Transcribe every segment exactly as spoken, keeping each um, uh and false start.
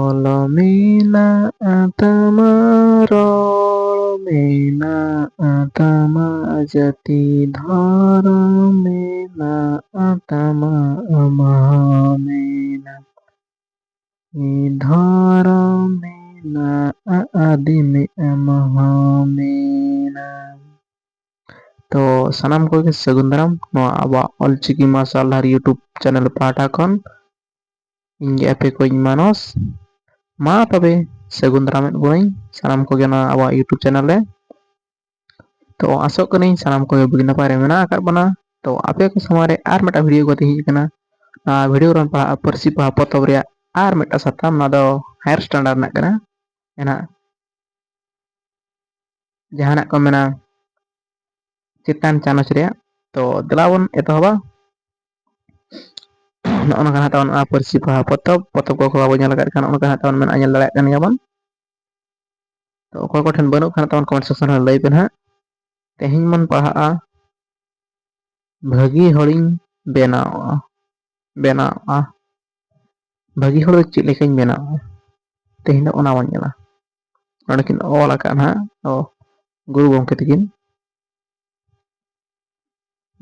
ᱚᱞ ᱢᱮᱱᱟᱜ ᱛᱟᱢᱟ, ᱨᱚᱲ ᱢᱮᱱᱟᱜ ᱛᱟᱢᱟ, ᱡᱟᱹᱛᱤ ᱫᱷᱚᱨᱚᱢ ᱢᱮᱱᱟᱜ ᱛᱟᱢᱟ, ᱟᱢ ᱦᱚᱸ ᱢᱮᱱᱟᱜ, ᱫᱷᱚᱨᱚᱢ ᱢᱮᱱᱟᱜ, ᱟᱹᱫᱤᱢ ᱟᱢ ᱦᱚᱸ ᱢᱮᱱᱟᱜ᱾ ᱛᱚ ᱥᱟᱱᱟᱢ ᱠᱚᱜᱮ ᱥᱟᱹᱜᱩᱱ ᱫᱟᱨᱟᱢ ᱱᱚᱣᱟ ᱟᱵᱚᱣᱟᱜ ᱚᱞᱪᱤᱠᱤ ᱢᱟᱨᱥᱟᱞ ᱰᱟᱦᱟᱨ YouTube ᱪᱮᱱᱮᱞ ᱯᱟᱦᱴᱟ ᱠᱷᱚᱱ᱾ ᱤᱧ ᱜᱮ ᱟᱯᱮ ᱠᱚᱧ ᱢᱟᱱᱚᱥ᱾ ᱢᱟ ᱛᱚᱵᱮ ᱥᱟᱹᱜᱩᱱ ᱫᱟᱨᱟᱢᱮᱫ ᱵᱚᱱᱟᱹᱧ ᱥᱟᱱᱟᱢ ᱠᱚᱜᱮ ᱱᱚᱣᱟ ᱟᱵᱚᱣᱟᱜ YouTube ᱪᱮᱱᱮᱞ ᱨᱮ᱾ ᱛᱚ ᱟᱥᱚᱜ ᱠᱟᱹᱱᱟᱹᱧ ᱥᱟᱱᱟᱢ ᱠᱚᱜᱮ ᱵᱩᱜᱤ ᱱᱟᱯᱟᱭ ᱨᱮ ᱢᱮᱱᱟᱜ ᱟᱠᱟᱫ ᱵᱚᱱᱟ᱾ ᱛᱚ ᱟᱯᱮ ᱠᱚ ᱥᱟᱢᱟᱝ ᱨᱮ ᱟᱨ ᱢᱤᱫᱴᱟᱝ ᱵᱷᱤᱰᱤᱭᱳ ᱠᱟᱛᱮ ᱦᱮᱡ ᱟᱠᱟᱱᱟ᱾ ᱱᱚᱣᱟ ᱵᱷᱤᱰᱤᱭᱳ ᱨᱮ ᱯᱟᱲᱦᱟᱜᱼᱟ ᱯᱟᱹᱨᱥᱤ ᱯᱚᱦᱟ ᱯᱚᱛᱚᱵ ᱨᱮᱭᱟᱜ ᱟᱨ ᱢᱤᱫᱴᱟᱝ ᱥᱟᱛᱟᱢ, ᱱᱚᱣᱟ ᱫᱚ ᱦᱟᱭᱟᱨ ᱥᱴᱮᱱᱰᱟᱨᱰ ᱨᱮᱱᱟᱜ ᱠᱟᱱᱟ᱾ ᱮᱱᱦᱟᱜ ᱡᱟᱦᱟᱱᱟᱜ ᱠᱚ ᱢᱮᱱᱟ ᱪᱮᱛᱟᱱ ᱪᱟᱱᱟᱪ ᱨᱮᱭᱟᱜ᱾ ᱛᱚ ᱫᱮᱞᱟ ᱵᱚᱱ ᱮᱛᱚᱦᱚᱵᱟ᱾ ᱱᱚᱜᱼᱚ ᱱᱚᱝᱠᱟ ᱦᱟᱸᱜ ᱛᱟᱵᱚᱱ ᱱᱚᱣᱟ ᱯᱟᱹᱨᱥᱤ ᱯᱚᱦᱟ ᱯᱚᱛᱚᱵ, ᱯᱚᱛᱚᱵ ᱠᱚ ᱵᱟᱵᱚᱱ ᱧᱮᱞ ᱟᱠᱟᱫ ᱠᱷᱟᱱ ᱚᱱᱠᱟ ᱦᱟᱸᱜ ᱛᱟᱵᱚᱱ ᱢᱮᱱᱟᱜᱼᱟ, ᱧᱮᱞ ᱫᱟᱲᱮᱭᱟᱜ ᱠᱟᱱ ᱜᱮᱭᱟ ᱵᱚᱱ᱾ ᱛᱚ ᱚᱠᱚᱭ ᱠᱚᱴᱷᱮᱱ ᱵᱟᱹᱱᱩᱜ ᱠᱷᱟᱱ ᱛᱟᱵᱚᱱ ᱠᱚᱢᱮᱱᱴ ᱥᱮᱠᱥᱚᱱ ᱨᱮ ᱞᱟᱹᱭ ᱯᱮ ᱱᱟᱦᱟᱜ᱾ ᱛᱮᱦᱮᱧ ᱵᱚᱱ ᱯᱟᱲᱦᱟᱜᱼᱟ ᱵᱷᱟᱹᱜᱤ ᱦᱚᱲᱤᱧ ᱵᱮᱱᱟᱣᱟ, ᱵᱮᱱᱟᱣᱟ᱾ ᱵᱷᱟᱹᱜᱤ ᱦᱚᱲ ᱫᱚ ᱪᱮᱫ ᱞᱮᱠᱟᱧ ᱵᱮᱱᱟᱣᱟ? ᱛᱮᱦᱮᱧ ᱫᱚ ᱚᱱᱟ ᱵᱚᱱ ᱧᱮᱞᱟ᱾ ᱱᱚᱰᱮ ᱠᱤᱱ ᱚᱞ ᱟᱠᱟᱫ ᱱᱟᱦᱟᱜ, ᱚ, ᱜᱩᱨᱩ ᱜᱚᱢᱠᱮ ᱛᱟᱹᱠᱤᱱ᱾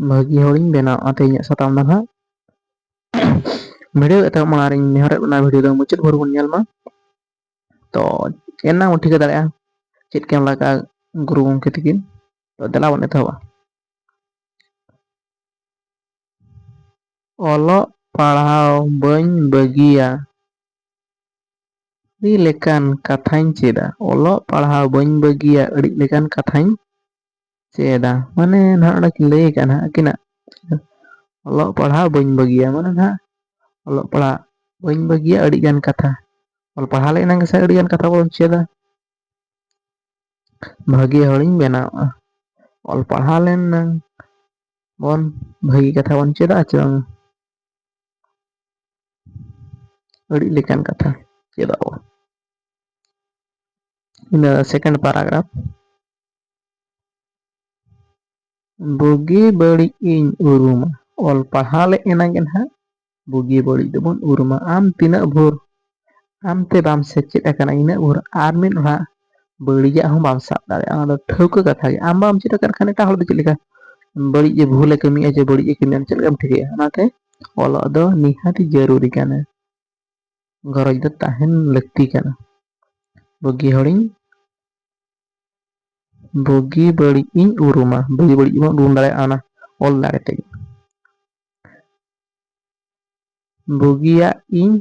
ᱵᱷᱟᱹᱜᱤ ᱦᱚᱲᱤᱧ ᱵᱮᱱᱟᱣᱟ, ᱛᱮᱦᱮᱧᱟᱜ ᱥᱟᱛᱟᱢ ᱫᱚ ᱱᱟᱦᱟᱜ᱾ ᱵᱷᱤᱰᱤᱭᱳ ᱮᱛᱚᱦᱚᱵ ᱢᱟᱲᱟᱝ ᱨᱤᱧ ᱱᱮᱦᱚᱨᱮᱫ ᱵᱚᱱᱟ, ᱵᱷᱤᱰᱤᱭᱳ ᱫᱚ ᱢᱩᱪᱟᱹᱫ ᱵᱷᱳᱨ ᱵᱚᱱ ᱧᱮᱞ ᱢᱟ᱾ ᱛᱚ ᱮᱱᱟᱝ ᱵᱚᱱ ᱴᱷᱤᱠᱟᱹ ᱫᱟᱲᱮᱭᱟᱜᱼᱟ ᱪᱮᱫ ᱠᱚ ᱮᱢ ᱞᱟᱜᱟᱜᱼᱟ ᱜᱩᱨᱩ ᱜᱚᱢᱠᱮ ᱛᱟᱹᱠᱤᱱ᱾ ᱛᱚ ᱫᱮᱞᱟ ᱵᱚᱱ ᱮᱛᱚᱦᱚᱵᱟ᱾ ᱚᱞᱚᱜ ᱯᱟᱲᱦᱟᱣ ᱵᱟᱹᱧ ᱵᱟᱹᱜᱤᱭᱟ, ᱟᱹᱰᱤ ᱞᱮᱠᱟᱱ ᱠᱟᱛᱷᱟᱧ ᱪᱮᱫᱟ᱾ ᱚᱞᱚᱜ ᱯᱟᱲᱦᱟᱣ ᱵᱟᱹᱧ ᱵᱟᱹᱜᱤᱭᱟ, ᱟᱹᱰᱤ ᱞᱮᱠᱟᱱ ᱠᱟᱛᱷᱟᱧ ᱪᱮᱫᱟ᱾ ᱢᱟᱱᱮ ᱱᱟᱦᱟᱜ ᱚᱸᱰᱮ ᱠᱤᱱ ᱞᱟᱹᱭ ᱟᱠᱟᱫᱼᱟ ᱱᱟᱦᱟᱜ ᱟᱹᱠᱤᱱᱟᱜ, ᱚᱞᱚᱜ ᱯᱟᱲᱦᱟᱣ ᱵᱟᱹᱧ ᱵᱟᱹᱜᱤᱭᱟ, ᱢᱟᱱᱮ ᱱᱟᱦᱟᱜ ᱚᱞᱚᱜ ᱯᱟᱲᱦᱟᱜ ᱵᱟᱹᱧ ᱵᱟᱹᱜᱤᱭᱟ, ᱟᱹᱰᱤ ᱜᱟᱱ ᱠᱟᱛᱷᱟ, ᱚᱞ ᱯᱟᱲᱦᱟᱣ ᱞᱮ ᱮᱱᱟᱝ ᱜᱮᱥᱮ ᱟᱹᱰᱤ ᱜᱟᱱ ᱠᱟᱛᱷᱟ ᱵᱚᱱ ᱪᱮᱫᱟ᱾ ᱵᱷᱟᱹᱜᱤ ᱦᱚᱲᱤᱧ ᱵᱮᱱᱟᱣᱚᱜᱼᱟ, ᱚᱞ ᱯᱟᱲᱦᱟᱣ ᱞᱮᱱ ᱮᱱᱟᱝ ᱵᱚᱱ ᱵᱷᱟᱹᱜᱤ ᱠᱟᱛᱷᱟ ᱵᱚᱱ ᱪᱮᱫᱟ ᱪᱮ ᱵᱟᱝ? ᱟᱹᱰᱤ ᱞᱮᱠᱟᱱ ᱠᱟᱛᱷᱟ ᱪᱮᱫᱚᱜ ᱟᱵᱚᱱ᱾ ᱤᱱᱟᱹ second paragraph, ᱵᱩᱜᱤ ᱵᱟᱹᱲᱤᱡ ᱤᱧ ᱩᱨᱩᱢᱟ᱾ ᱚᱞ ᱯᱟᱲᱦᱟᱣ ᱞᱮ ᱮᱱᱟᱝ ᱜᱮ ᱱᱟᱦᱟᱜ ᱵᱩᱜᱤ ᱵᱟᱹᱲᱤᱡ ᱫᱚᱵᱚᱱ ᱩᱨᱩᱢᱟ᱾ ᱟᱢ ᱛᱤᱱᱟᱹᱜ ᱵᱷᱳᱨ, ᱟᱢ ᱛᱮ ᱵᱟᱢ ᱥᱮᱪᱮᱫ ᱟᱠᱟᱱᱟ ᱤᱱᱟᱹᱜ ᱵᱷᱳᱨ ᱟᱨ ᱢᱤᱫ ᱚᱲᱟᱜ ᱵᱟᱹᱲᱤᱡᱟᱜ ᱦᱚᱸ ᱵᱟᱢ ᱥᱟᱵ ᱫᱟᱲᱮᱭᱟᱜᱼᱟ᱾ ᱚᱱᱟ ᱫᱚ ᱴᱷᱟᱹᱣᱠᱟᱹ ᱠᱟᱛᱷᱟ ᱜᱮ᱾ ᱟᱢ ᱵᱟᱢ ᱪᱮᱫ ᱟᱠᱟᱫ ᱠᱷᱟᱱ ᱮᱴᱟᱜ ᱦᱚᱲ ᱫᱚ ᱪᱮᱫ ᱞᱮᱠᱟ ᱵᱟᱹᱲᱤᱡ ᱮ ᱵᱷᱩᱞ ᱮ ᱠᱟᱹᱢᱤᱭᱟ ᱪᱮ ᱵᱟᱹᱲᱤᱡ ᱮ ᱠᱟᱹᱢᱤᱭᱟ ᱪᱮᱫ ᱞᱮᱠᱟᱢ ᱴᱷᱤᱠᱟᱹᱭᱟ? ᱚᱱᱟᱛᱮ ᱚᱞᱚᱜ ᱫᱚ ᱱᱤᱦᱟᱹᱛ ᱡᱟᱹᱨᱩᱨᱤ ᱠᱟᱱᱟ, ᱜᱚᱨᱚᱡᱽ ᱫᱚ ᱛᱟᱦᱮᱱ ᱞᱟᱹᱠᱛᱤ ᱠᱟᱱᱟ᱾ ᱵᱩᱜᱤ ᱦᱚᱲᱤᱧ ᱵᱩᱜᱤ ᱵᱟᱹᱲᱤᱡ ᱤᱧ ᱩᱨᱩᱢᱟ᱾ ᱵᱩᱜᱤ ᱵᱟᱹᱲᱤᱡ ᱵᱚᱱ ᱩᱨᱩᱢ ᱫᱟᱲᱮᱭᱟᱜᱼᱟ ᱚᱱᱟ ᱚᱞ ᱫᱟᱲᱮ ᱛᱮᱜᱮ᱾ ᱵᱩᱜᱤᱭᱟᱜ ᱤᱧ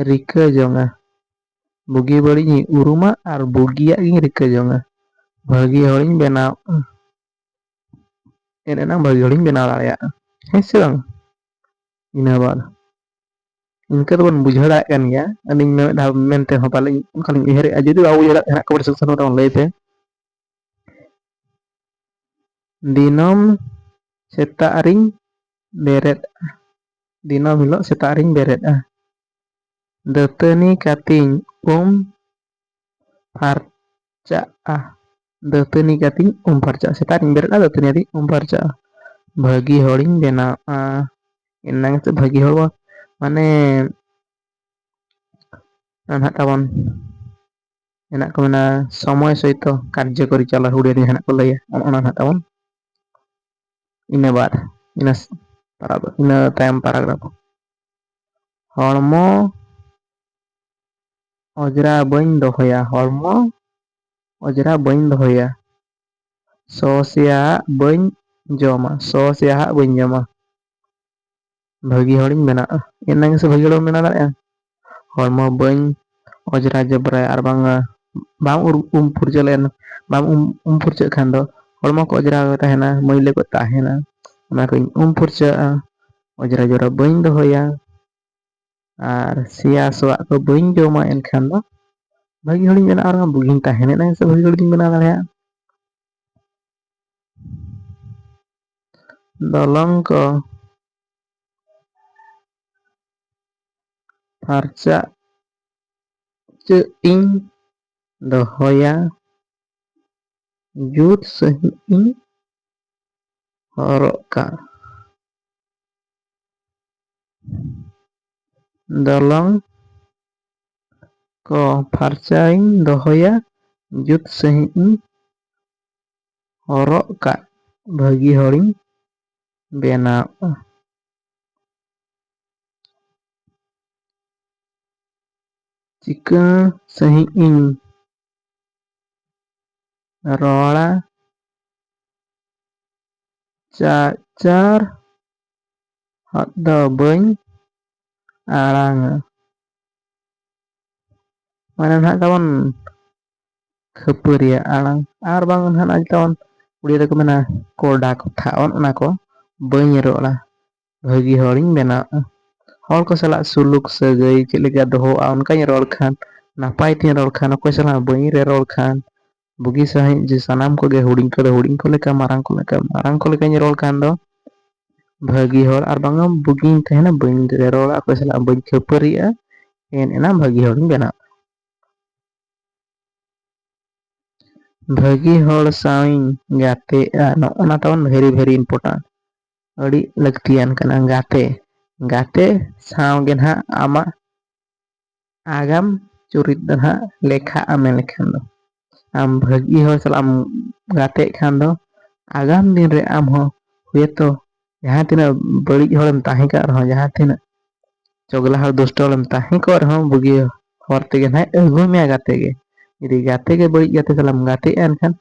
ᱨᱤᱠᱟᱹ ᱡᱚᱝᱟ᱾ ᱵᱩᱜᱤ ᱵᱟᱹᱲᱤᱡ ᱤᱧ ᱩᱨᱩᱢᱟ ᱟᱨ ᱵᱩᱜᱤᱭᱟᱜ ᱤᱧ ᱨᱤᱠᱟᱹ ᱡᱚᱝᱟ᱾ ᱵᱷᱟᱹᱜᱤ ᱦᱚᱲᱤᱧ ᱵᱮᱱᱟᱣ, ᱮᱱ ᱮᱱᱟᱝ ᱵᱷᱟᱹᱜᱤ ᱦᱚᱲᱤᱧ ᱵᱮᱱᱟᱣ ᱫᱟᱲᱮᱭᱟᱜᱼᱟ᱾ ᱦᱮᱸ ᱥᱮ ᱵᱟᱝ? ᱤᱱᱟᱹ ᱵᱟᱫ ᱤᱱᱠᱟᱹ ᱫᱚᱵᱚᱱ ᱵᱩᱡᱷᱟᱹᱣ ᱫᱟᱲᱮᱭᱟᱜ ᱠᱟᱱ ᱜᱮᱭᱟ᱾ ᱟᱹᱞᱤᱧ ᱢᱮ-, ᱢᱤᱫ ᱫᱷᱟᱣ ᱢᱮᱱᱛᱮ ᱦᱚᱸ ᱯᱟᱞᱮ ᱚᱱᱠᱟᱞᱤᱧ ᱩᱭᱦᱟᱹᱨᱮᱫᱼᱟ᱾ ᱡᱩᱫᱤ ᱵᱟᱵᱚ ᱵᱩᱡᱷᱟᱹᱣ ᱫᱟᱲᱮᱭᱟᱜ ᱠᱷᱟᱱ ᱠᱚᱢᱮᱱᱴ ᱥᱮᱠᱥᱚᱱ ᱨᱮ ᱞᱟᱹᱭ ᱯᱮ᱾ ᱫᱤᱱᱟᱹᱢ ᱥᱮᱛᱟᱜ ᱨᱤᱧ ᱵᱮᱨᱮᱫᱼᱟ᱾ ᱫᱤᱱᱟᱹᱢ ᱦᱤᱞᱳᱜ ᱥᱮᱛᱟᱜ ᱨᱤᱧ ᱵᱮᱨᱮᱫᱼᱟ᱾ ᱫᱟᱹᱛᱟᱹᱱᱤ ᱠᱟᱛᱮᱧ ᱩᱢ ᱯᱷᱟᱨᱪᱟᱜᱼᱟ᱾ ᱫᱟᱹᱛᱟᱹᱱᱤ ᱠᱟᱛᱮᱧ ᱩᱢ ᱯᱷᱟᱨᱪᱟᱜᱼᱟ᱾ ᱥᱮᱛᱟᱜ ᱨᱤᱧ ᱵᱮᱨᱮᱫᱼᱟ, ᱫᱟᱹᱛᱟᱹᱱᱤ ᱠᱟᱛᱮᱧ ᱩᱢ ᱯᱷᱟᱨᱪᱟᱜᱼᱟ᱾ ᱵᱷᱟᱹᱜᱤ ᱦᱚᱲᱤᱧ ᱵᱮᱱᱟᱣᱟ᱾ ᱮᱱᱟᱝ ᱥᱮ ᱵᱷᱟᱹᱜᱤ ᱦᱚᱲ ᱵᱚ-, ᱢᱟᱱᱮ, ᱱᱟᱦᱟᱜ ᱛᱟᱵᱚᱱ ᱢᱮᱱᱟᱜ ᱠᱚ ᱢᱮᱱᱟ ᱥᱚᱢᱚᱭ ᱥᱚᱦᱤᱛᱚ ᱠᱟᱨᱡᱚᱠᱚᱨᱤ ᱪᱟᱞᱟᱣ ᱦᱩᱰᱤᱧ ᱦᱮᱱᱟᱜ ᱠᱚ ᱞᱟᱹᱭᱟ, ᱚᱱ-, ᱚᱱᱟ ᱱᱟᱦᱟᱜ ᱛᱟᱵᱚᱱ᱾ ᱤᱱᱟᱹ ᱵᱟᱫ, ᱤᱱᱟᱹ ᱥ-, ᱯᱟᱨᱟ-, ᱤᱱᱟᱹ ᱛᱟᱭᱚᱢ paragraph᱾ ᱦᱚᱲᱢᱚ ᱚᱡᱽᱨᱟ ᱵᱟᱹᱧ ᱫᱚᱦᱚᱭᱟ᱾ ᱦᱚᱲᱢᱚ ᱚᱡᱽᱨᱟ ᱵᱟᱹᱧ ᱫᱚᱦᱚᱭᱟ᱾ ᱥᱚ ᱥᱮᱭᱟᱜ ᱵᱟᱹᱧ ᱡᱚᱢᱟ᱾ ᱥᱚ ᱥᱮᱭᱟᱜ ᱵᱟᱹᱧ ᱡᱚᱢᱟ᱾ ᱵᱷᱟᱹᱜᱤ ᱦᱚᱲᱤᱧ ᱵᱮᱱᱟᱜᱼᱟ᱾ ᱮᱱᱟᱝ ᱥᱮ ᱵᱷᱟᱹᱜᱤ ᱦᱚᱲ ᱵᱮᱱᱟᱣ ᱫᱟᱲᱮᱭᱟᱜᱼᱟ᱾ ᱦᱚᱲᱢᱚ ᱵᱟᱹᱧ ᱚᱡᱽᱨᱟ ᱡᱚᱵᱽᱨᱟᱭᱟ, ᱟᱨ ᱵᱟᱝ ᱵᱟᱢ ᱩᱨ-, ᱩᱢ ᱯᱷᱩᱨᱪᱟᱹ ᱞᱮᱱ, ᱵᱟᱢ ᱩᱢ, ᱩᱢ ᱯᱷᱩᱨᱪᱟᱹᱜ ᱠᱷᱟᱱ ᱫᱚ ᱦᱚᱲᱢᱚ ᱠᱚ ᱚᱡᱽᱨᱟ ᱜᱮ ᱛᱟᱦᱮᱱᱟ, ᱢᱟᱹᱭᱞᱟᱹ ᱠᱚ ᱛᱟᱦᱮᱱᱟ᱾ ᱚᱱᱟ ᱠᱚᱧ ᱩᱢ ᱯᱷᱩᱨᱪᱟᱹᱜᱼᱟ, ᱚᱡᱽᱨᱟ ᱡᱚᱵᱽᱨᱟ ᱵᱟᱹᱧ ᱫᱚᱦᱚᱭᱟ᱾ ᱟᱨ ᱥᱮᱭᱟ ᱥᱚᱣᱟᱜ ᱠᱚ ᱵᱟᱹᱧ ᱡᱚᱢᱟ, ᱮᱱᱠᱷᱟᱱ ᱫᱚ ᱵᱷᱟᱹᱜᱤ ᱦᱚᱲᱤᱧ ᱵᱮᱱᱟᱜᱼᱟ᱾ ᱟᱨ ᱵᱟᱝ ᱵᱩᱜᱤᱧ ᱛᱟᱦᱮᱱᱟ, ᱮᱱᱟᱝ ᱥᱮ ᱵᱷᱟᱹᱜᱤ ᱦᱚᱲᱤᱧ ᱵᱮᱱᱟᱣ ᱫᱟᱲᱮᱭᱟᱜᱼᱟ᱾ ᱫᱚᱞᱚᱝ ᱠᱚ ᱯᱷᱟᱨᱪᱟ ᱪᱟᱹᱜ ᱤᱧ ᱫᱚᱦᱚᱭᱟ, ᱡᱩᱛ ᱥᱟᱺᱦᱤᱡ ᱤᱧ ᱦᱚᱨᱚᱜ ᱠᱟᱜᱼᱟ᱾ ᱫᱚᱞᱚᱝ ᱠᱚ ᱯᱷᱟᱨᱪᱟᱭᱤᱧ ᱫᱚᱦᱚᱭᱟ, ᱡᱩᱛ ᱥᱟᱺᱦᱤᱡ ᱤᱧ ᱦᱚᱨᱚᱜ ᱠᱟᱜ, ᱵᱷᱟᱹᱜᱤ ᱦᱚᱲᱤᱧ ᱵᱮᱱᱟᱣᱚᱜᱼᱟ᱾ ᱪᱤᱠᱟᱹᱬ ᱥᱟᱺᱦᱤᱡ ᱤᱧ ᱨᱚᱲᱟ, ᱪᱟᱜ ᱪᱟᱨ ᱦᱚᱫ ᱫᱚ ᱵᱟᱹᱧ ᱟᱲᱟᱝᱟ᱾ ᱢᱟᱱᱮ ᱱᱟᱦᱟᱜ ᱛᱟᱵᱚᱱ ᱠᱷᱟᱹᱯᱟᱹᱨᱤᱭᱟᱹ ᱟᱲᱟᱝ, ᱟᱨ ᱵᱟᱝ ᱱᱟᱦᱟᱜ ᱛᱟᱵᱚᱱ ᱩᱲᱤᱭᱟ ᱛᱮᱠᱚ ᱢᱮᱱᱟ ᱠᱚᱰᱟ ᱠᱚᱛᱷᱟ, ᱚᱱ ᱚᱱᱟ ᱠᱚ ᱵᱟᱹᱧ ᱨᱚᱲᱟ᱾ ᱵᱷᱟᱹᱜᱤ ᱦᱚᱲᱤᱧ ᱵᱮᱱᱟᱣᱚᱜᱼᱟ᱾ ᱦᱚᱲ ᱠᱚ ᱥᱟᱞᱟᱜ ᱥᱩᱞᱩᱠ ᱥᱟᱹᱜᱟᱹᱭ ᱪᱮᱫ ᱞᱮᱠᱟ ᱫᱚᱦᱚᱜᱼᱟ, ᱚᱱᱠᱟᱧ ᱨᱚᱲ ᱠᱷᱟᱱ, ᱱᱟᱯᱟᱭ ᱛᱤᱧ ᱨᱚᱲ ᱠᱷᱟᱱ, ᱚᱠᱚᱭ ᱥᱟᱞᱟᱜ ᱵᱟᱹᱧ ᱨᱮᱨᱚᱲ ᱠᱷᱟᱱ, ᱵᱩᱜᱤ ᱥᱟᱺᱦᱤᱡ ᱡᱮ ᱥᱟᱱᱟᱢ ᱠᱚᱜᱮ, ᱦᱩᱰᱤᱧ ᱠᱚᱫᱚ ᱦᱩᱰᱤᱧ ᱠᱚ ᱞᱮᱠᱟ, ᱢᱟᱨᱟᱝ ᱠᱚ ᱞᱮᱠᱟ ᱢᱟᱨᱟᱝ ᱠᱚ ᱞᱮᱠᱟᱧ ᱨᱚᱲ ᱠᱷᱟᱱ ᱫᱚ ᱵᱷᱟᱹᱜᱤ ᱦᱚᱲ, ᱟᱨ ᱵᱟᱝᱟ ᱵᱩᱜᱤᱧ ᱛᱟᱦᱮᱱᱟ, ᱵᱟᱹᱧ ᱨᱚᱲᱟ, ᱚᱠᱚᱭ ᱥᱟᱞᱟᱜ ᱵᱟᱹᱧ ᱠᱷᱟᱹᱯᱟᱹᱨᱤᱜᱼᱟ, ᱮᱱ ᱮᱱᱟ ᱵᱷᱟᱹᱜᱤ ᱦᱚᱲᱤᱧ ᱵᱮᱱᱟᱜᱼᱟ᱾ ᱵᱷᱟᱹᱜᱤ ᱦᱚᱲ ᱥᱟᱶᱤᱧ ᱜᱟᱛᱮᱜᱼᱟ, ᱱᱚᱜᱼᱚ ᱱᱟ ᱛᱟᱵᱚᱱ very very important, ᱟᱹᱰᱤ ᱞᱟᱹᱠᱛᱤᱭᱟᱱ ᱠᱟᱱᱟ᱾ ᱜᱟᱛᱮ, ᱜᱟᱛᱮ ᱥᱟᱶ ᱜᱮ ᱱᱟᱦᱟᱜ ᱟᱢᱟᱜ ᱟᱜᱟᱢ ᱪᱩᱨᱤᱛ ᱫᱚ ᱱᱟᱦᱟᱜ ᱞᱮᱠᱷᱟᱜᱼᱟ᱾ ᱢᱮᱱ ᱞᱮᱠᱷᱟᱱ ᱫᱚ ᱟᱢ ᱵᱷᱟᱹᱜᱤ ᱦᱚᱲ ᱥᱟᱞᱟᱜ ᱮᱢ ᱜᱟᱛᱮᱜ ᱠᱷᱟᱱ ᱫᱚ ᱟᱜᱟᱢ ᱫᱤᱱ ᱨᱮ ᱟᱢ ᱦᱚᱸ ᱦᱚᱭᱛᱳ ᱡᱟᱦᱟᱸ ᱛᱤᱱᱟᱹᱜ ᱵᱟᱹᱲᱤᱡ ᱦᱚᱲᱮᱢ ᱛᱟᱦᱮᱸ ᱠᱟᱜ ᱨᱮᱦᱚᱸ, ᱡᱟᱦᱟᱸ ᱛᱤᱱᱟᱹᱜ ᱪᱚᱜᱽᱞᱟ ᱦᱚᱲ ᱫᱩᱥᱴᱚ ᱦᱚᱲᱮᱢ ᱛᱟᱦᱮᱸ ᱠᱚᱜ ᱨᱮᱦᱚᱸ, ᱵᱩᱜᱤ ᱦᱚᱨ ᱛᱮᱜᱮ ᱱᱟᱦᱟᱜ ᱟᱹᱜᱩ ᱢᱮᱭᱟ ᱜᱟᱛᱮ ᱜᱮ᱾ ᱡᱩᱫᱤ ᱜᱟᱛᱮ ᱜᱮ ᱵᱟᱹᱲᱤᱡ ᱜᱟᱛᱮ ᱥᱟᱞᱟᱜ ᱮᱢ ᱜᱟᱛᱮᱜᱼᱟ, ᱮᱱᱠᱷᱟᱱ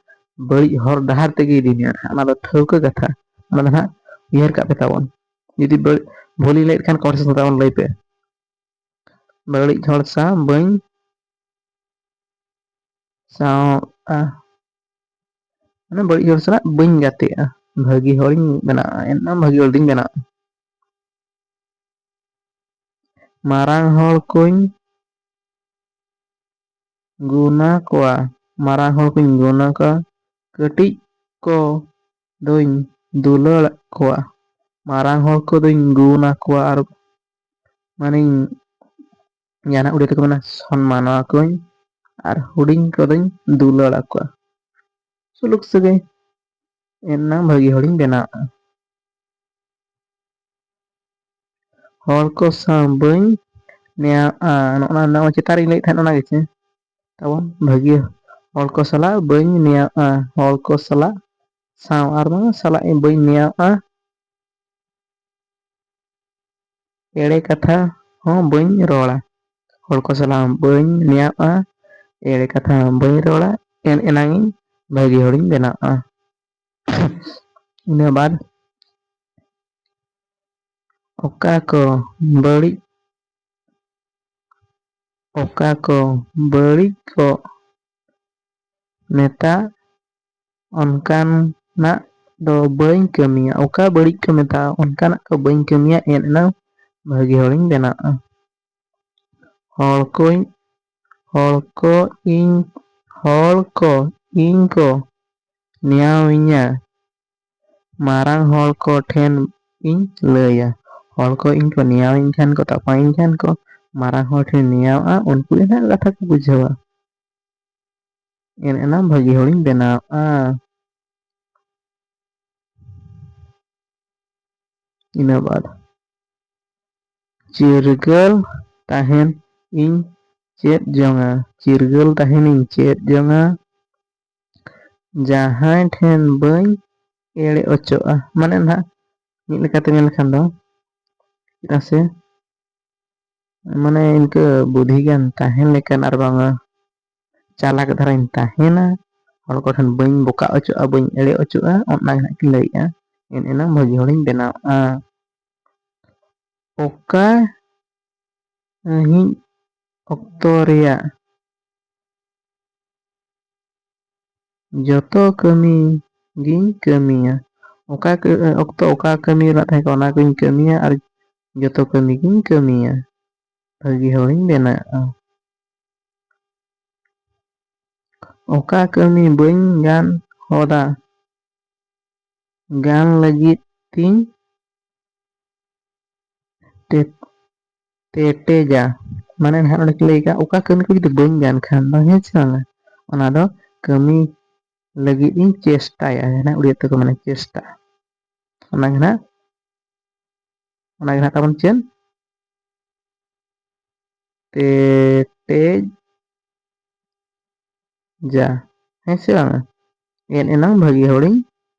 ᱵᱟᱹᱲᱤᱡ ᱦᱚᱨ ᱰᱟᱦᱟᱨ ᱛᱮᱜᱮ ᱤᱫᱤ ᱢᱮᱭᱟ ᱱᱟᱦᱟᱜ᱾ ᱚᱱᱟ ᱫᱚ ᱴᱷᱟᱹᱣᱠᱟᱹ ᱠᱟᱛᱷᱟ, ᱚᱱᱟ ᱫᱚ ᱱᱟᱦᱟᱜ ᱩᱭᱦᱟᱹᱨ ᱠᱟᱜ ᱯᱮ ᱛᱟᱵᱚᱱ᱾ ᱡᱩᱫᱤ ᱵᱟᱹᱲ-, ᱵᱷᱩᱞᱤᱧ ᱞᱟᱹᱭᱮᱫ ᱠᱷᱟᱱ comment section ᱛᱟᱵᱚᱱ ᱞᱟᱹᱭ ᱯᱮ᱾ ᱵᱟᱹᱲᱤᱡ ᱦᱚᱲ ᱥᱟᱶ ᱵᱟᱹᱧ ᱥᱟᱶᱼᱟ, ᱢᱟᱱᱮ ᱵᱟᱹᱲᱤᱡ ᱦᱚᱲ ᱥᱟᱞᱟᱜ ᱵᱟᱹᱧ ᱜᱟᱛᱮᱜᱼᱟ, ᱵᱷᱟᱹᱜᱤ ᱦᱚᱲᱤᱧ ᱵᱮᱱᱟᱜᱼᱟ, ᱮᱱᱠᱷᱟᱱ ᱵᱷᱟᱹᱜᱤ ᱦᱚᱲ ᱫᱚᱧ ᱵᱮᱱᱟᱜᱼᱟ᱾ ᱢᱟᱨᱟᱝ ᱦᱚᱲ ᱠᱚᱧ ᱜᱩᱱᱟ ᱠᱚᱣᱟ, ᱢᱟᱨᱟᱝ ᱦᱚᱲ ᱠᱚᱧ ᱜᱩᱱᱟ ᱠᱚᱣᱟ, ᱠᱟᱹᱴᱤᱡ ᱠᱚ ᱫᱚᱧ ᱫᱩᱞᱟᱹᱲ ᱠᱚᱣᱟ᱾ ᱢᱟᱨᱟᱝ ᱦᱚᱲ ᱠᱚᱫᱚᱧ ᱜᱩᱱ ᱟᱠᱚᱣᱟ ᱟᱨ ᱢᱟᱱᱮᱧ, ᱡᱟᱦᱟᱱᱟᱜ ᱩᱲᱤᱭᱟ ᱛᱮᱠᱚ ᱢᱮᱱᱟ ᱥᱚᱱᱢᱟᱱ ᱟᱠᱚᱣᱟᱧ, ᱟᱨ ᱦᱩᱰᱤᱧ ᱠᱚᱫᱚᱧ ᱫᱩᱞᱟᱹᱲ ᱟᱠᱚᱣᱟ᱾ ᱥᱩᱞᱩᱠ ᱥᱟᱹᱜᱟᱹᱭ, ᱮᱱᱟᱝ ᱵᱷᱟᱹᱜᱤ ᱦᱚᱲᱤᱧ ᱵᱮᱱᱟᱣᱚᱜᱼᱟ᱾ ᱦᱚᱲ ᱠᱚ ᱥᱟᱶ ᱵᱟᱹᱧ ᱱᱮᱭᱟᱣᱜᱼᱟ, ᱱᱚᱜᱼᱚ ᱱᱚᱣᱟ ᱪᱮᱛᱟᱱ ᱨᱤᱧ ᱞᱟᱹᱭᱮᱫ ᱛᱟᱦᱮᱸᱫ, ᱚᱱᱟ ᱜᱮᱪᱮ ᱛᱟᱵᱚᱱ ᱵᱷᱟᱹᱜᱤ᱾ ᱦᱚᱲ ᱠᱚ ᱥᱟᱞᱟᱜ ᱵᱟᱹᱧ ᱱᱮᱭᱟᱣᱜᱼᱟ, ᱦᱚᱲ ᱠᱚ ᱥᱟᱞᱟᱜ, ᱥᱟᱶ ᱟᱨ ᱵᱟᱝ ᱥᱟᱞᱟᱜ ᱤᱧ ᱵᱟᱹᱧ ᱱᱮᱭᱟᱣᱜᱼᱟ, ᱮᱲᱮ ᱠᱟᱛᱷᱟ ᱦᱚᱸ ᱵᱟᱹᱧ ᱨᱚᱲᱟ᱾ ᱦᱚᱲ ᱠᱚ ᱥᱟᱞᱟᱜ ᱵᱟᱹᱧ ᱱᱮᱭᱟᱣᱜᱼᱟ, ᱮᱲᱮ ᱠᱟᱛᱷᱟ ᱦᱚᱸ ᱵᱟᱹᱧ ᱨᱚᱲᱟ, ᱮᱱ ᱮᱱᱟᱝ ᱤᱧ ᱵᱷᱟᱹᱜᱤ ᱦᱚᱲᱤᱧ ᱵᱮᱱᱟᱜᱼᱟ᱾ ᱤᱱᱟᱹ ᱵᱟᱫ ᱚᱠᱟ ᱠᱚ ᱵᱟᱹᱲᱤᱡ, ᱚᱠᱟ ᱠᱚ ᱵᱟᱹᱲᱤᱡ ᱠᱚ ᱢᱮᱛᱟᱜ, ᱚᱱᱠᱟᱱᱟᱜ ᱫᱚ ᱵᱟᱹᱧ ᱠᱟᱹᱢᱤᱭᱟ᱾ ᱚᱠᱟ ᱵᱟᱹᱲᱤᱡ ᱠᱚ ᱢᱮᱛᱟᱜᱼᱟ, ᱚᱱᱠᱟᱱᱟᱜ ᱠᱚ ᱵᱟᱹᱧ ᱠᱟᱹᱢᱤᱭᱟ, ᱮᱱ ᱮᱱᱟᱝ ᱵᱷᱟᱹᱜᱤ ᱦᱚᱲᱤᱧ ᱵᱮᱱᱟᱜᱼᱟ᱾ ᱦᱚᱲ ᱠᱚᱧ, ᱦᱚᱲ ᱠᱚ ᱤᱧ, ᱦᱚᱲ ᱠᱚ ᱤᱧ ᱠᱚ ᱱᱮᱭᱟᱣᱤᱧᱟ, ᱢᱟᱨᱟᱝ ᱦᱚᱲ ᱠᱚ ᱴᱷᱮᱱ ᱤᱧ ᱞᱟᱹᱭᱟ᱾ ᱦᱚᱲ ᱠᱚ ᱤᱧ ᱠᱚ ᱱᱮᱭᱟᱣᱤᱧ ᱠᱷᱟᱱ ᱠᱚ, ᱛᱟᱯᱟᱢᱤᱧ ᱠᱷᱟᱱ ᱠᱚ, ᱢᱟᱨᱟᱝ ᱦᱚᱲ ᱴᱷᱮᱱ ᱱᱮᱭᱟᱣᱜᱼᱟ, ᱩᱱᱠᱩ ᱜᱮ ᱱᱟᱦᱟᱜ ᱠᱟᱛᱷᱟ ᱠᱚ ᱵᱩᱡᱷᱟᱹᱣᱟ᱾ ᱮᱱ ᱮᱱᱟᱝ ᱵᱷᱟᱹᱜᱤ ᱦᱚᱲᱤᱧ ᱵᱮᱱᱟᱣᱜᱼᱟ᱾ ᱤᱱᱟᱹ ᱵᱟᱫ ᱪᱤᱨᱜᱟᱹᱞ ᱛᱟᱦᱮᱱ ᱤᱧ ᱪᱮᱫ ᱡᱚᱝᱟ, ᱪᱤᱨᱜᱟᱹᱞ ᱛᱟᱦᱮᱱᱤᱧ ᱪᱮᱫ ᱡᱚᱝᱟ᱾ ᱡᱟᱦᱟᱸᱭ ᱴᱷᱮᱱ ᱵᱟᱹᱧ ᱮᱲᱮ ᱚᱪᱚᱜᱼᱟ, ᱢᱟᱱᱮ ᱱᱟᱦᱟᱜ ᱢᱤᱫ ᱞᱮᱠᱟᱛᱮ ᱢᱮᱱ ᱞᱮᱠᱷᱟᱱ ᱫᱚ, ᱪᱮᱫᱟᱜ ᱥᱮ ᱢᱟᱱᱮ ᱤᱱᱠᱟᱹ ᱵᱩᱫᱷᱤ ᱜᱮᱭᱟᱱ ᱛᱟᱦᱮᱱ ᱞᱮᱠᱟᱱ ᱟᱨ ᱵᱟᱝᱟ ᱪᱟᱞᱟᱠ ᱫᱷᱟᱨᱟᱧ ᱛᱟᱦᱮᱱᱟ, ᱦᱚᱲ ᱠᱚᱴᱷᱮᱱ ᱵᱟᱹᱧ ᱵᱚᱠᱟ ᱚᱪᱚᱜᱼᱟ, ᱵᱟᱹᱧ ᱮᱲᱮ ᱚᱪᱚᱜᱼᱟ, ᱚᱱᱟ ᱜᱮ ᱦᱟᱸᱜ ᱠᱤᱱ ᱞᱟᱹᱭᱮᱜᱼᱟ, ᱮᱱ ᱮᱱᱟᱝ ᱵᱷᱟᱹᱜᱤ ᱦᱚᱲᱤᱧ ᱵᱮᱱᱟᱣᱜᱼᱟ᱾ ᱚᱠᱟ ᱱᱟᱹᱦᱤᱡ ᱚᱠᱛᱚ ᱨᱮᱭᱟᱜ ᱡᱚᱛᱚ ᱠᱟᱹᱢᱤ ᱜᱤᱧ ᱠᱟᱹᱢᱤᱭᱟ᱾ ᱚᱠᱟ ᱠᱟᱹ-, ᱚᱠᱛᱚ ᱚᱠᱟ ᱠᱟᱹᱢᱤ ᱨᱮᱱᱟᱜ ᱛᱟᱦᱮᱸ ᱠᱟᱱᱟ, ᱚᱱᱟ ᱠᱚᱧ ᱠᱟᱹᱢᱤᱭᱟ ᱟᱨ ᱡᱚᱛᱚ ᱠᱟᱹᱢᱤ ᱜᱤᱧ ᱠᱟᱹᱢᱤᱭᱟ᱾ ᱵᱷᱟᱹᱜᱤ ᱦᱚᱲᱤᱧ ᱵᱮᱱᱟᱜᱼᱟ᱾ ᱚᱠᱟ ᱠᱟᱹᱢᱤ ᱵᱟᱹᱧ ᱜᱟᱱ ᱦᱚᱫᱟ, ᱜᱟᱱ ᱞᱟᱹᱜᱤᱫ ᱛᱤᱧ ᱴᱮ-, ᱴᱮᱴᱮᱡᱟ᱾ ᱢᱟᱱᱮ ᱱᱟᱦᱟᱜ ᱱᱚᱰᱮ ᱠᱚ ᱞᱟᱹᱭ ᱠᱟᱜᱼᱟ, ᱚᱠᱟ ᱠᱟᱹᱢᱤ ᱠᱚ ᱡᱩᱫᱤ ᱵᱟᱹᱧ ᱜᱟᱱ ᱠᱷᱟᱱ ᱫᱚ, ᱦᱮᱸ ᱥᱮ ᱵᱟᱝᱟ? ᱚᱱᱟ ᱫᱚ ᱠᱟᱹᱢᱤ ᱞᱟᱹᱜᱤᱫ ᱤᱧ ᱪᱮᱥᱴᱟᱭᱟ, ᱡᱟᱦᱟᱸ ᱩᱲᱤᱭᱟ ᱛᱮᱠᱚ ᱢᱮᱱᱟ ᱪᱮᱥᱴᱟ᱾ ᱚᱱᱟ ᱜᱮ ᱱᱟᱦᱟᱜ, ᱚᱱᱟ ᱜᱮ ᱱᱟᱦᱟᱜ ᱛᱟᱵᱚᱱ ᱪᱮᱫ? ᱛᱮᱴᱮᱡᱟ, ᱦᱮᱸ ᱥᱮ ᱵᱟᱝᱟ? ᱮᱱ ᱮᱱᱟᱝ ᱵᱷᱟᱹᱜᱤ ᱦᱚᱲᱤᱧ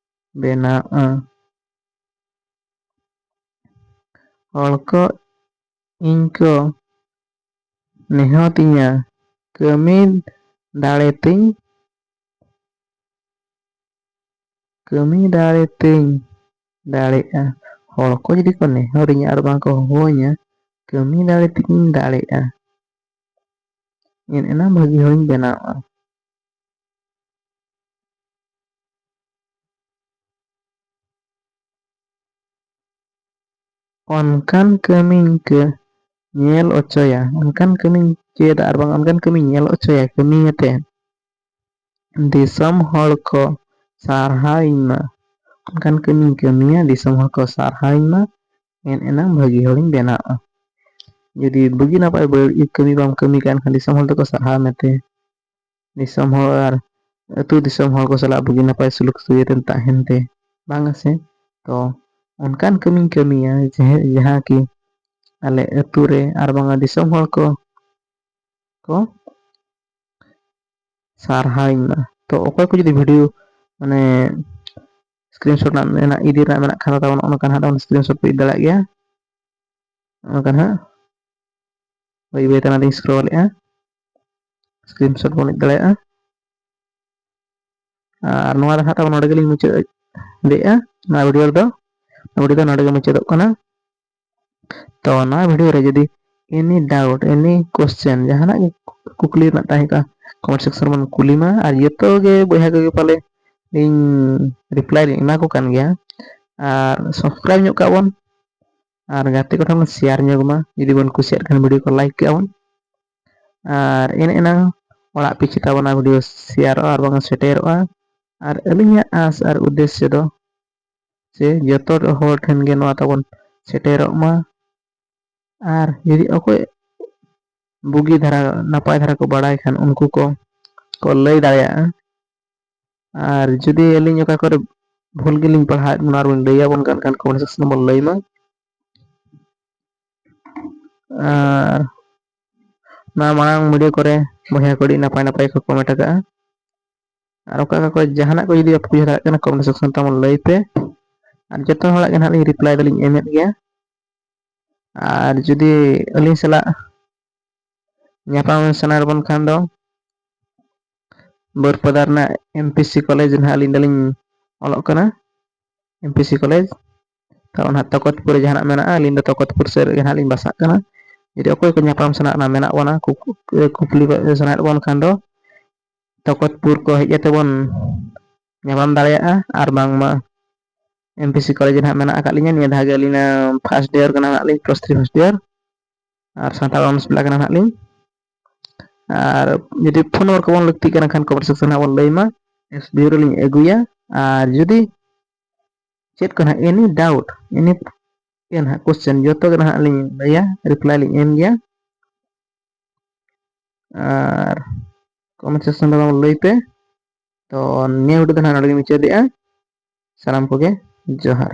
ᱵᱮᱱᱟᱜᱼᱟ᱾ ᱦᱚᱲ ᱠᱚ ᱤᱧ ᱠᱚ ᱱᱮᱦᱚᱛᱤᱧᱟ, ᱠᱟᱹᱢᱤ ᱫᱟᱲᱮ ᱛᱤᱧ ᱠᱟᱹᱢᱤ ᱫᱟᱲᱮ ᱛᱤᱧ ᱫᱟᱲᱮᱜᱼᱟ᱾ ᱦᱚᱲ ᱠᱚ ᱡᱩᱫᱤ ᱠᱚ ᱱᱮᱦᱚᱨᱤᱧᱟ ᱟᱨ ᱵᱟᱝ ᱠᱚ ᱦᱚᱦᱚᱣᱟᱹᱧᱟ, ᱠᱟᱹᱢᱤ ᱫᱟᱲᱮ ᱛᱤᱧ ᱫᱟᱲᱮᱜᱼᱟ᱾ ᱮᱱ ᱮᱱᱟᱝ ᱵᱷᱟᱹᱜᱤ ᱦᱚᱲᱤᱧ ᱵᱮᱱᱟᱣᱜᱼᱟ᱾ ᱚᱱᱠᱟᱱ ᱠᱟᱹᱢᱤᱧ ᱠᱟᱹ-, ᱧᱮᱞ ᱚᱪᱚᱭᱟ, ᱚᱱᱠᱟᱱ ᱠᱟᱹᱢᱤᱧ ᱪᱮᱫᱟ ᱟᱨ ᱵᱟᱝ ᱚᱱᱠᱟᱱ ᱠᱟᱹᱢᱤᱧ ᱧᱮᱞ ᱚᱪᱚᱭᱟ, ᱠᱟᱹᱢᱤ ᱠᱟᱛᱮ ᱫᱤᱥᱚᱢ ᱦᱚᱲ ᱠᱚ ᱥᱟᱨᱦᱟᱣᱤᱧ ᱢᱟ᱾ ᱚᱱᱠᱟᱱ ᱠᱟᱹᱢᱤᱧ ᱠᱟᱹᱢᱤᱭᱟ, ᱫᱤᱥᱚᱢ ᱦᱚᱲ ᱠᱚ ᱥᱟᱨᱦᱟᱣᱤᱧ ᱢᱟ, ᱮᱱ ᱮᱱᱟᱝ ᱵᱷᱟᱹᱜᱤ ᱦᱚᱲᱤᱧ ᱵᱮᱱᱟᱜᱼᱟ᱾ ᱡᱩᱫᱤ ᱵᱩᱜᱤ ᱱᱟᱯᱟᱭ ᱵᱟᱹᱲᱤᱡ ᱠᱟᱹᱢᱤ ᱵᱟᱢ ᱠᱟᱹᱢᱤ ᱠᱟᱱ ᱠᱷᱟᱱ, ᱫᱤᱥᱚᱢ ᱦᱚᱲ ᱫᱚᱠᱚ ᱥᱟᱨᱦᱟᱣ ᱢᱮᱛᱮ᱾ ᱫᱤᱥᱚᱢ ᱦᱚᱲ ᱟᱨ ᱟᱹᱛᱩ ᱫᱤᱥᱚᱢ ᱦᱚᱲ ᱠᱚ ᱥᱟᱞᱟᱜ ᱵᱩᱜᱤ ᱱᱟᱯᱟᱭ ᱥᱩᱞᱩᱠ ᱥᱩᱭᱟᱹᱛᱮᱢ ᱛᱟᱦᱮᱱ ᱛᱮ, ᱵᱟᱝ ᱥᱮ? ᱛᱚ, ᱚᱱᱠᱟᱱ ᱠᱟᱹᱢᱤᱧ ᱠᱟᱹᱢᱤᱭᱟ, ᱡᱟᱦᱟᱸ, ᱡᱟᱦᱟᱸ ᱠᱤ ᱟᱞᱮ ᱟᱹᱛᱩ ᱨᱮ ᱟᱨ ᱵᱟᱝᱟ ᱫᱤᱥᱚᱢ ᱦᱚᱲ ᱠᱚ, ᱠᱚ ᱥᱟᱨᱦᱟᱣᱤᱧ ᱢᱟ᱾ ᱛᱚ, ᱚᱠᱚᱭ ᱠᱚ ᱡᱩᱫᱤ video, ᱢᱟᱱᱮ, screenshot ᱨᱮᱱᱟᱜ ᱢᱮᱱᱟᱜ, ᱤᱫᱤ ᱨᱮᱱᱟᱜ ᱢᱮᱱᱟᱜ ᱠᱷᱟᱱ ᱫᱚ, ᱛᱟᱵᱚᱱ ᱚᱱᱠᱟ ᱱᱟᱦᱟᱜ ᱵᱚᱱ screenshot ᱠᱚ ᱤᱫᱤ ᱫᱟᱲᱮᱭᱟᱜ ᱜᱮᱭᱟ᱾ ᱚᱱᱠᱟ ᱱᱟᱦᱟᱜ ᱵᱟᱹᱭ ᱵᱟᱹᱭ ᱛᱮ ᱚᱱᱟ ᱫᱚᱧ scroll ᱮᱫᱼᱟ, screenshot ᱵᱚᱱ ᱤᱫᱤ ᱫᱟᱲᱮᱭᱟᱜᱼᱟ᱾ ᱟᱨ ᱱᱚᱣᱟ ᱫᱚ ᱱᱟᱦᱟᱜ ᱛᱟᱵᱚᱱ ᱱᱚᱰᱮ ᱜᱮᱞᱤᱧ ᱢᱩᱪᱟᱹᱫ ᱮᱫᱼᱟ, ᱱᱚᱣᱟ video ᱨᱮᱫᱚ, ᱱᱚᱣᱟ video ᱫᱚ ᱱᱚᱰᱮ ᱜᱮ ᱢᱩᱪᱟᱹᱫᱚᱜ ᱠᱟᱱᱟ᱾ ᱛᱚ, ᱱᱚᱣᱟ video ᱨᱮ ᱡᱩᱫᱤ any doubt, any question, ᱡᱟᱦᱟᱱᱟᱜ ᱜᱮ ᱠᱩᱠᱞᱤ ᱨᱮᱱᱟᱜ ᱛᱟᱦᱮᱸ ᱠᱚᱜᱼᱟ, comment section ᱨᱮᱵᱚᱱ ᱠᱩᱞᱤ ᱢᱟ, ᱟᱨ ᱡᱚᱛᱚ ᱜᱮ ᱵᱚᱭᱦᱟ ᱠᱚᱜᱮ ᱯᱟᱞᱮ ᱤᱧ reply ᱞᱤᱧ ᱮᱢᱟ ᱠᱚ ᱠᱟᱱ ᱜᱮᱭᱟ᱾ ᱟᱨ subscribe ᱧᱚᱜ ᱠᱟᱜ ᱵᱚᱱ, ᱟᱨ ᱜᱟᱛᱮ ᱠᱚᱴᱷᱮᱱ ᱵᱚᱱ share ᱧᱚᱜᱽ ᱢᱟ᱾ ᱡᱩᱫᱤ ᱵᱚᱱ ᱠᱩᱥᱤᱭᱟᱜ ᱠᱷᱟᱱ video ᱠᱚ like ᱠᱟᱜᱼᱟ ᱵᱚᱱ, ᱟᱨ ᱮᱱ ᱮᱱᱟᱝ ᱚᱲᱟᱜ ᱯᱤᱪᱷᱤ ᱛᱟᱵᱚᱱ ᱚᱱᱟ video ᱥᱮᱭᱟᱨᱚᱜᱼᱟ ᱟᱨ ᱵᱟᱝ ᱥᱮᱴᱮᱨᱚᱜᱼᱟ᱾ ᱟᱨ ᱟᱹᱞᱤᱧᱟᱜ ᱟᱸᱥ ᱟᱨ ᱩᱫᱽᱫᱮᱥᱥᱚ ᱫᱚ ᱥᱮ ᱡᱚᱛᱚ ᱦᱚᱲ ᱴᱷᱮᱱ ᱜᱮ ᱱᱚᱣᱟ ᱛᱟᱵᱚᱱ ᱥᱮᱴᱮᱨᱚᱜ ᱢᱟ᱾ ᱟᱨ ᱡᱩᱫᱤ ᱚᱠᱚᱭ ᱵᱩᱜᱤ ᱫᱷᱟᱨᱟ, ᱱᱟᱯᱟᱭ ᱫᱷᱟᱨᱟ ᱠᱚ ᱵᱟᱲᱟᱭ ᱠᱷᱟᱱ, ᱩᱱᱠᱩ ᱠᱚ, ᱠᱚ ᱞᱟᱹᱭ ᱫᱟᱲᱮᱭᱟᱜᱼᱟ᱾ ᱟᱨ ᱡᱩᱫᱤ ᱟᱹᱞᱤᱧ ᱚᱠᱟ ᱠᱚᱨᱮ ᱵᱷᱩᱞ ᱜᱮᱞᱤᱧ ᱯᱟᱲᱦᱟᱣᱮᱫ ᱵᱚᱱᱟ ᱟᱨ ᱵᱚᱱ ᱞᱟᱹᱭ ᱟᱵᱚᱱ ᱠᱟᱱ ᱠᱷᱟᱱ, comment section ᱨᱮᱵᱚᱱ ᱞᱟᱹᱭ ᱢᱟ᱾ ᱟᱨ ᱱᱚᱣᱟ ᱢᱟᱲᱟᱝ ᱵᱷᱤᱰᱤᱭᱳ ᱠᱚᱨᱮ ᱵᱚᱭᱦᱟ ᱠᱚ ᱟᱹᱰᱤ ᱱᱟᱯᱟᱭ ᱱᱟᱯᱟᱭ ᱠᱚ ᱠᱚᱢᱮᱱᱴ ᱟᱠᱟᱫᱼᱟ᱾ ᱟᱨ ᱚᱠᱟ ᱚᱠᱟ ᱠᱚ ᱡᱟᱦᱟᱱᱟᱜ ᱠᱚ ᱡᱩᱫᱤ ᱵᱟᱯᱮ ᱵᱩᱡᱷᱟᱹᱣ ᱫᱟᱲᱮᱭᱟᱜ ᱠᱟᱱᱟ, ᱠᱚᱢᱮᱱᱴ ᱥᱮᱠᱥᱚᱱ ᱛᱟᱵᱚᱱ ᱞᱟᱹᱭ ᱯᱮ᱾ ᱟᱨ ᱡᱚᱛᱚ ᱦᱚᱲᱟᱜ ᱜᱮ ᱱᱟᱦᱟᱜ ᱞᱤᱧ ᱨᱤᱯᱞᱟᱭ ᱫᱚᱞᱤᱧ ᱮᱢᱮᱫ ᱜᱮᱭᱟ᱾ ᱟᱨ ᱡᱩᱫᱤ ᱟᱹᱞᱤᱧ ᱥᱟᱞᱟᱜ ᱧᱟᱯᱟᱢ ᱥᱟᱱᱟᱭᱮᱫ ᱵᱚᱱ ᱠᱷᱟᱱ ᱫᱚ, ᱵᱟᱹᱨᱯᱟᱫᱟ ᱨᱮᱱᱟᱜ ᱮᱢ ᱯᱤ ᱥᱤ ᱠᱚᱞᱮᱡᱽ ᱨᱮ ᱱᱟᱦᱟᱜ ᱟᱹᱞᱤᱧ ᱫᱚᱞᱤᱧ ᱚᱞᱚᱜ ᱠᱟᱱᱟ, ᱮᱢ ᱯᱤ ᱥᱤ ᱠᱚᱞᱮᱡᱽ᱾ ᱛᱚ, ᱚᱱᱟ ᱛᱚᱠᱚᱛᱯᱩᱨ ᱨᱮ ᱡᱟᱦᱟᱱᱟᱜ ᱢᱮᱱᱟᱜᱼᱟ, ᱟᱹᱞᱤᱧ ᱫᱚ ᱛᱚᱠᱚᱛᱯᱩᱨ ᱥᱮᱫ ᱨᱮᱜᱮ ᱱᱟᱦᱟᱜ ᱞᱤᱧ ᱵᱟᱥᱟᱜ ᱠᱟᱱᱟ᱾ ᱡᱩᱫᱤ ᱚᱠᱚᱭ ᱠᱚ ᱧᱟᱯᱟᱢ ᱥᱟᱱᱟ ᱚᱱᱟ ᱢᱮᱱᱟᱜ ᱵᱚᱱᱟ, ᱠᱩ-, ᱠᱩᱠᱞᱤ ᱥᱟᱱᱟᱭᱮᱫ ᱵᱚᱱ ᱠᱷᱟᱱ ᱫᱚ, ᱛᱚᱠᱚᱛᱯᱩᱨ ᱠᱚ ᱦᱮᱡ ᱠᱟᱛᱮ ᱵᱚᱱ ᱧᱟᱯᱟᱢ ᱫᱟᱲᱮᱭᱟᱜᱼᱟ᱾ ᱟᱨ ᱵᱟᱝᱢᱟ ᱮᱢ ᱯᱤ ᱥᱤ ᱠᱚᱞᱮᱡᱽ ᱨᱮ ᱱᱟᱦᱟᱜ ᱢᱮᱱᱟᱜ ᱟᱠᱟᱫ ᱞᱤᱧᱟ, ᱱᱤᱭᱟᱹ ᱫᱷᱟᱣ ᱜᱮ ᱟᱹᱞᱤᱧ ᱯᱷᱟᱥᱴ ᱤᱭᱟᱨ ᱠᱟᱱᱟ ᱱᱟᱦᱟᱜ ᱞᱤᱧ, ᱯᱞᱟᱥ ᱛᱷᱨᱤ ᱯᱷᱟᱥᱴ ᱤᱭᱟᱨ᱾ ᱟᱨ ᱥᱟᱱᱛᱟᱲ ᱚᱱᱟᱨᱥ ᱯᱟᱲᱦᱟᱜ ᱠᱟᱱᱟ ᱱᱟᱦᱟᱜ ᱞᱤᱧ᱾ ᱟᱨ ᱡᱩᱫᱤ ᱯᱷᱳᱱ ᱱᱚᱢᱵᱚᱨ ᱠᱚᱵᱚᱱ ᱞᱟᱹᱠᱛᱤᱜ ᱠᱟᱱᱟ ᱠᱷᱟᱱ, ᱠᱚᱢᱮᱱᱴ ᱥᱮᱠᱥᱚᱱ ᱨᱮ ᱵᱚᱱ ᱞᱟᱹᱭ ᱢᱟ, ᱮᱥ ᱵᱤ ᱨᱮᱞᱤᱧ ᱟᱹᱜᱩᱭᱟ᱾ ᱟᱨ ᱡᱩᱫᱤ ᱪᱮᱫ ᱠᱚ ᱱᱟᱦᱟᱜ, ᱮᱱᱤ ᱰᱟᱣᱩᱴ, ᱮᱱᱤ ᱜᱮ ᱱᱟᱦᱟᱜ ᱠᱚᱥᱪᱮᱱ, ᱡᱚᱛᱚ ᱜᱮ ᱱᱟᱦᱟᱜ ᱞᱤᱧ ᱞᱟᱹᱭᱟ, ᱨᱤᱯᱞᱟᱭ ᱞᱤᱧ ᱮᱢ ᱜᱮᱭᱟ᱾ ᱟᱨ ᱠᱚᱢᱮᱱᱴ ᱥᱮᱠᱥᱚᱱ ᱨᱮ ᱞᱟᱹᱭ ᱯᱮ᱾ ᱛᱚ, ᱱᱤᱭᱟᱹ ᱵᱷᱤᱰᱤᱭᱳ ᱫᱚ ᱱᱟᱦᱟᱜ ᱱᱚᱰᱮ ᱜᱮ ᱢᱩᱪᱟᱹᱫᱮᱜᱼᱟ᱾ ᱥᱟᱱᱟᱢ ᱠᱚᱜᱮ ᱡᱚᱦᱟᱨ᱾